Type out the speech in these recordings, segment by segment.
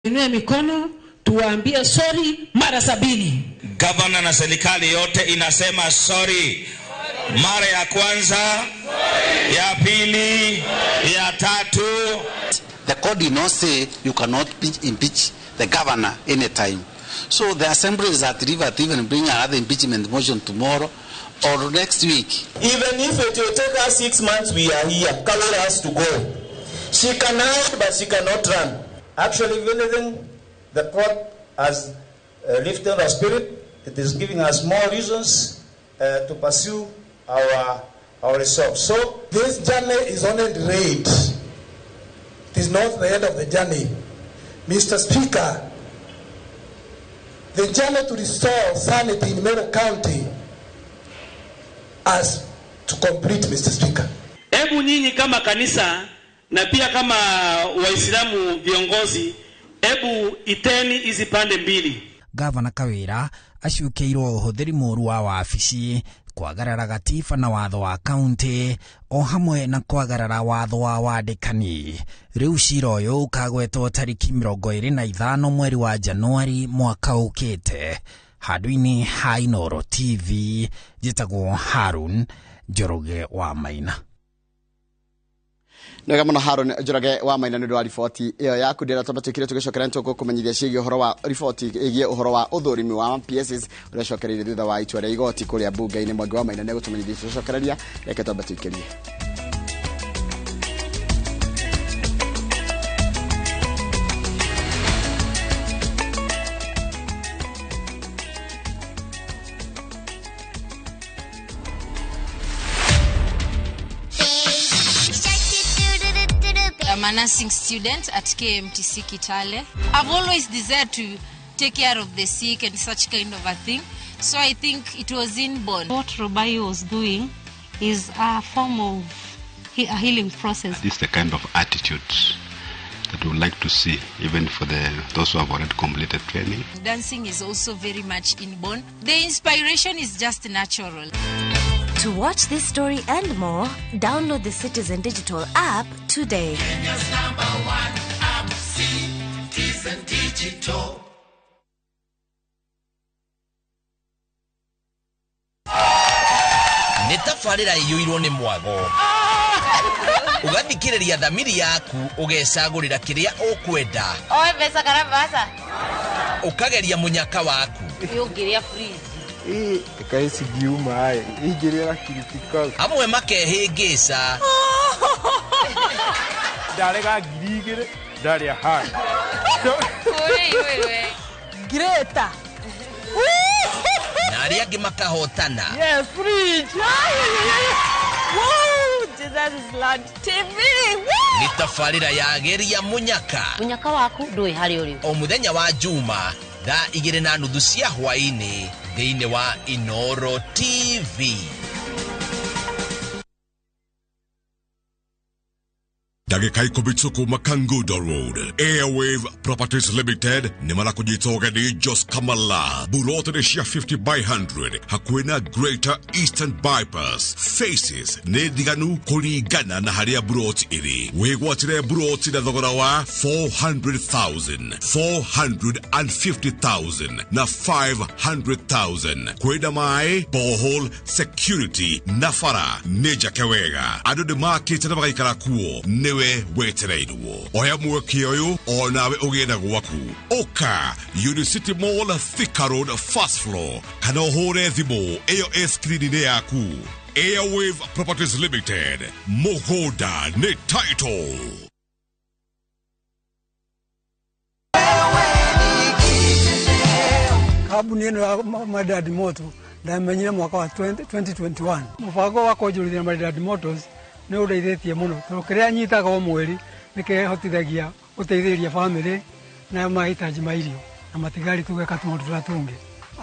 Inue mikono tuwaambie sorry mara 70. Gavana na serikali yote inasema sorry. Mara ya kwanza, sorry. Ya pili, sorry. Ya tatu. The court did not say you cannot impeach the governor anytime. So the assembly is at liberty to even bring another impeachment motion tomorrow or next week. Even if it will take us 6 months, we are here. Kawira has to go. She can hide, but she cannot run. Actually, if anything, the court has lifted our spirit. It is giving us more reasons to pursue our resolve. So this journey is only delayed. It is not the end of the journey. Mr. Speaker, the journey to restore sanity in Meru County has to complete, Mr. Speaker. Hebu nyinyi kama kanisa na pia kama Waislamu viongozi, hebu iteni hizi pande mbili. Gavana Kawira acukeirwo ũhũthĩri mũũru wa wabici, kwagarara gatiba na watho wa kaunti o hamwe na kwagarara watho wa wandĩkani. Rĩu cira ũyũ ũkagwetwo tarĩki 25 mweri wa Januari mwaka ũkĩte. Handũ-inĩ ha Inooro TV, njĩtagwo Harun Njoroge wa Maina. Nega muno Harun Njoroge wa Maina nĩ ũndũ wa riboti ĩyo yaku. Ndĩra twamba twĩkire tũgĩcokera nĩ tũgũkũmenyithia ciĩgiĩ ũhoro wa riboti ĩgiĩ ũhoro wa ũthũrimi wa PSs ũrĩa ũcokereirie thutha wa itua rĩa igoti kũrĩa mbunge-inĩ. Mwangi wa Maina nĩegũtũmenyithia tũcokereria, reke twambe tũikĩrie. I'm a nursing student at KMTC Kitale. I've always desired to take care of the sick and such kind of a thing. So I think it was inborn. What Robayo was doing is a form of a healing process. This is the kind of attitude that we would like to see, even for those who have already completed training. Dancing is also very much inborn. The inspiration is just natural. To watch this story and more, download the Citizen Digital app today. Kenya's #1 app, Citizen Digital. Nĩ tabarĩra ĩiyũirwo nĩ mwago. Ũgathikĩrĩria thamiri yaku ũgecagũrĩra kĩrĩa ũkwenda. Oe mbeca kana mbeca. Ũkageria mũnyaka waku. Ũngĩrĩa fridge. Amwe makehĩngĩca. Ndarega 2000 ndarĩa hana. Greta. Na arĩa angĩ makahotana. Yes, fridge. Woo, Jesus is Lord TV. Nĩ tabarĩra ya geria mũnyaka. Mũnyaka waku ndũĩ harĩa ũrĩ. O mũthenya wa Juma thaa 2:30 cia hwaĩ-inĩ thĩinĩ wa Inooro TV. Ndagĩka 10 tu kuma Kangudo Road. Airwave Properties Limited nĩ marakũnyita ũgeni Jos Kamala. Buroti nĩ cia 50 by 100 hakuhĩ na Greater Eastern Bypass. Faces nĩ ndiganu kũringana na harĩa buroti ĩrĩ. Wĩgwatĩre buroti na thogora wa 400,000, 450,000 na 500,000. Kwĩna maĩ, borehole, security na bara nĩ njake wega. Andũ nĩ makĩte na magaikara kuo. Nĩwe wetereirwo. Oya mweke ũyũ onawe ũgĩe na gwaku. Ũka Unicity Mall, Thika Road, first floor, kana ũhũre thimũ ĩyo ĩ screen-inĩ yaku. Airwave Properties Limited, mũgũnda nĩ title. Kambuni ĩno ya Maridadi Motors ndamenyire mwaka wa 2021. Mũbango wa kũnjũrithia Maridadi Motors nĩ ũndeithĩtie mũno tondũ kĩrĩa nyitaga o mweri nĩ kĩhotithagia gũteithĩrĩria bamĩrĩ na mahitaji ma irio na matigari tũgeka tũmaũndũ tũrĩa tũngĩ.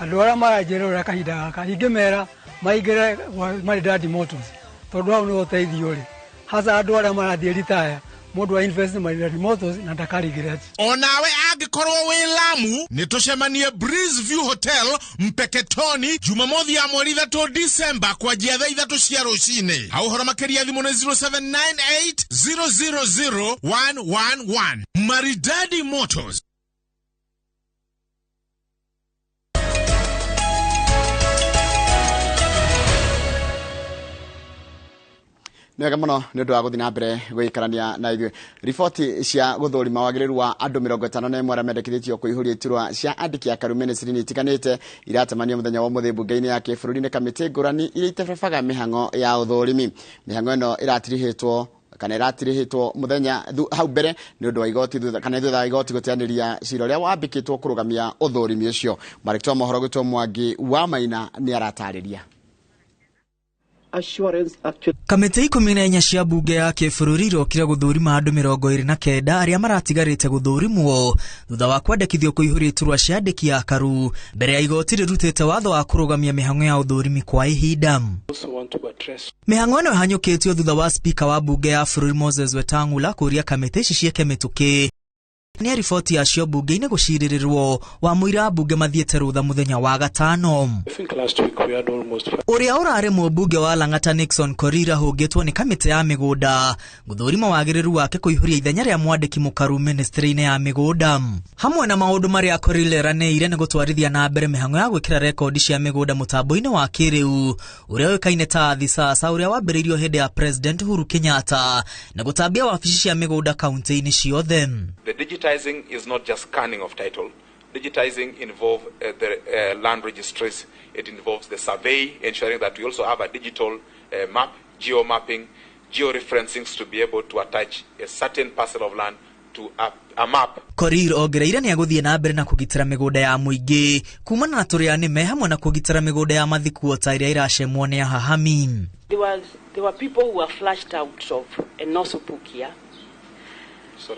Andũ arĩa maranjĩrorera kahinda gaka ingĩmera maingĩre Maridadi Motors tondũ hau nĩho ũteithio ũrĩ, hasa andũ arĩa marathiĩ ritaya. Mũndũ wa invest Maridadi Motors na ndakarigret. Onawe angĩkorwo wĩ Lamu nĩ tũcemanie Breeze View Hotel Mpeketoni Jumamothi ya mweri 3 December kwanjia thaa 3 cia rũcinĩ. Hau ũhoro makĩria thimũ nĩ 0798 000 111. Maridadi Motors. Nĩ wega mũno nĩ ũndũ wa gũthiĩ na mbere gũikarania na ithuĩ. Riboti cia gũthũrima wagĩrĩru wa andũ 51 arĩa mendekithĩtio kũihũria iturwa cia andĩki a karu ministry-inĩ itiganĩte iratemanio mũthenya wa ũmũthĩ mbunge-inĩ ya kĩbũrũri nĩ kamĩtĩ ngũrani iria itebebaga mĩhang'o ya ũthũrimi. Mĩhang'o ĩno ĩratirihĩtwo kana ĩratirihĩtwo mũthenya hau mbere nĩ ũndũ wa igoti thutha kana thutha wa igoti gũteanĩria cira ũrĩa wambĩkĩtwo kũrũgamia ũthũrimi ũcio. Mwandĩki wa mohoro gwĩtwo Mwangi wa Maina nĩ aratarĩria. Kamĩtĩ 14 cia mbunge ya kĩbũrũri irokire gũthũrima andũ 29 arĩa maratigarĩte gũthũrimwo thutha wa kwandĩkithio kũihũria iturwa cia andĩki a karu mbere ya igoti rĩrutĩte watho wa kũrũgamia mĩhang'o ya ũthũrimi kwa ihinda. Mĩhang'o ĩno ĩhanyũkĩtio thutha wa spika wa mbunge ya bũrũri Moses Wetang'ula kũũria kamĩtĩ ici ciĩke mĩtũkĩ nĩ riboti yacio mbunge-inĩ gũcirĩrĩrwo wa mũira mbunge mathiĩte rũtha mũthenya wa gatano. Ũrĩa ũrarĩ mũmbunge wa Lang'ata Nixon Korir ahũngĩtwo nĩ kamĩtĩ ya mĩgũnda gũthũrima wagĩrĩru wake kũihũria ithenya rĩa mwandĩki mũkaru ministry-inĩ ya mĩgũnda. Hamwe na maũndũ marĩa Korir eranĩire nĩ gũtwarithia na mbere mĩhang'o ya gwĩkĩra rekondi cia mĩgũnda mũtambo-inĩ wa kĩrĩu ũrĩa ũĩkaine ta Thisasa ũrĩa wambĩrĩirio hĩndĩ ya President Uhuru Kenyatta na gũtambia wabici cia mĩgũnda kaunti-inĩ ciothe. The digitizing is not just scanning of title. Digitizing involves the land registries. It involves the survey, ensuring that we also have a digital map, geo-mapping, geo-referencing to be able to attach a certain parcel of land to a map. Korir ongereire nĩ agũthiĩ na mbere na kũgitĩra mĩgũnda ya mũingĩ kumana na tũrĩa nĩme hamwe na kũgitĩra mĩgũnda ya mathikuota ĩrĩa ĩracemwo nĩ ahahami. There were people who were flushed out of Enosupukia.